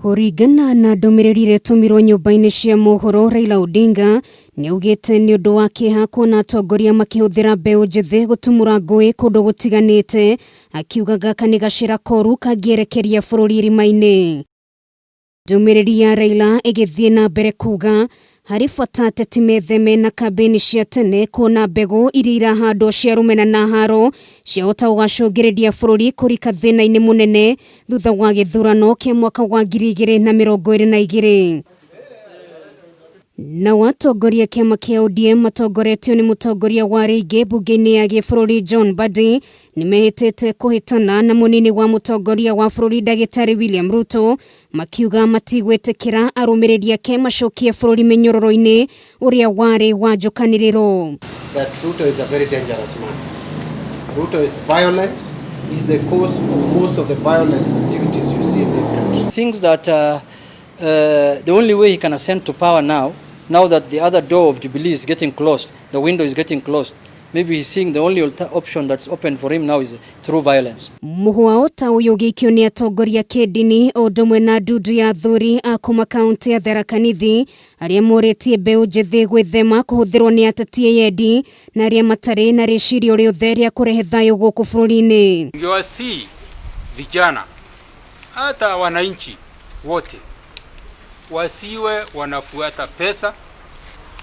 Kũringana na ndũmĩrĩri ĩrĩa ĩtũmirwo nyũmba-inĩ cia mohoro, Raila Odinga nĩaugĩte nĩ ũndũ wa kĩeha kuona atongoria makĩhũthĩra mbeũ njĩthĩ gũtumũra ngũĩ kũndũ gũtiganĩte, akiuga gaka nĩ gacĩra koru kangĩerekeria bũrũri irima-inĩ. Ndũmĩrĩri ya Raila ĩgĩthiĩ na mbere kuga harĩ bata ateti metheme na kambĩini cia tene kuona mbegũ iria irahandwo cia rũmena na haro ciahota gũgacũngĩrĩria bũrũri kũrika thĩna-inĩ mũnene thutha wa gĩthurano kĩa mwaka wa 2022. Nao atongoria kĩama kĩa ODM matongoretio nĩ mũtongoria wa rĩngĩ mbunge-inĩ ya gĩbũrũri John Mbadi nĩmehĩtĩte kũhĩtana na mũnini wa mũtongoria wa bũrũri ndagĩtarĩ William Ruto, makiuga matigwĩtĩkĩra arũmĩrĩri ake macokie bũrũri mĩnyororo-inĩ ũrĩa warĩ wa njũkanĩrĩro. That Ruto is a very dangerous man. Ruto is violent. He's the cause of most of the violent activities you see in this country. Thinks that the only way he can ascend to power now, now that the other door of Jubilee is getting closed, the window is getting closed, maybe he's seeing the only option that's open for him now is through violence. Mũhwa ta ũyũ ũgĩikio nĩ atongoria kĩndini o ũndũ ũmwe na ndundu ya athuri a kuma kaunti ya Tharaka Nithi arĩa morĩtie mbeũ njĩthĩ gwĩthema kũhũthĩrwo nĩ ateti eyendi na arĩa matarĩ na rĩciria rĩothe rĩa kũrehe thayũ gũkũ bũrũri-inĩ. Ningewasihi vijana hata wananchi wote wasiwe wanafuata pesa,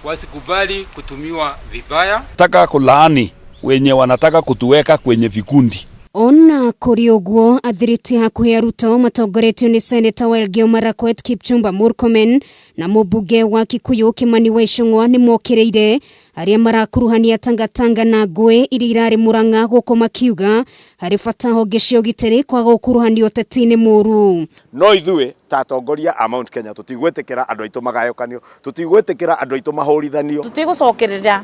wasikubali kutumiwa vibaya. Nataka kulaani wenye wanataka kutuweka kwenye vikundi. Ona kũrĩ ũguo, athiriti hakuhĩ a Ruto matongoretio nĩ seneta wa Elgeyo Marakwet Kipchumba Murkomen na mũmbunge wa Kikuyu Kimani wa Ichung'wa nĩ mokĩrĩire arĩa marakuruhania tangatanga na ngũĩ iria irarĩ Murang'a gũkũ makiuga harĩ bata honge cia ũgitĩri kwaga gũkuruhanio ũteti-inĩ mũru. No ithuĩ ta atongoria a Mount Kenya tũtigwĩtĩkĩra andũ aitũ magayũkanio, tũtigwĩtĩkĩra andũ aitũ mahũrithanio. Tũtigũcokereria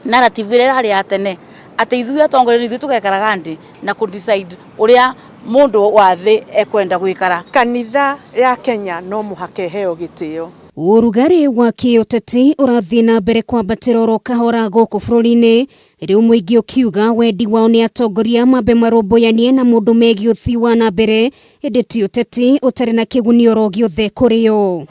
narrative ĩrĩa ĩrarĩ ya tene atĩ ithuĩ atongoria ithuĩ tũgekaraga ndĩ na kũ decide ũrĩa mũndũ wa thĩ ekwenda gwĩkara. Kanitha ya Kenya no mũhaka ĩheo gĩtĩo. Ũrugarĩ wa kĩũteti ũrathiĩ na mbere kwambatĩra oro kahora gũkũ bũrũri-inĩ, rĩu mũingĩ ũkiuga wendi wao nĩ atongoria mambe marũmbũyanie na mũndũ megiĩ ũthii wa na mbere, ĩndĩ ti ũteti ũtarĩ na kĩguni oro gĩothe kũrĩ o.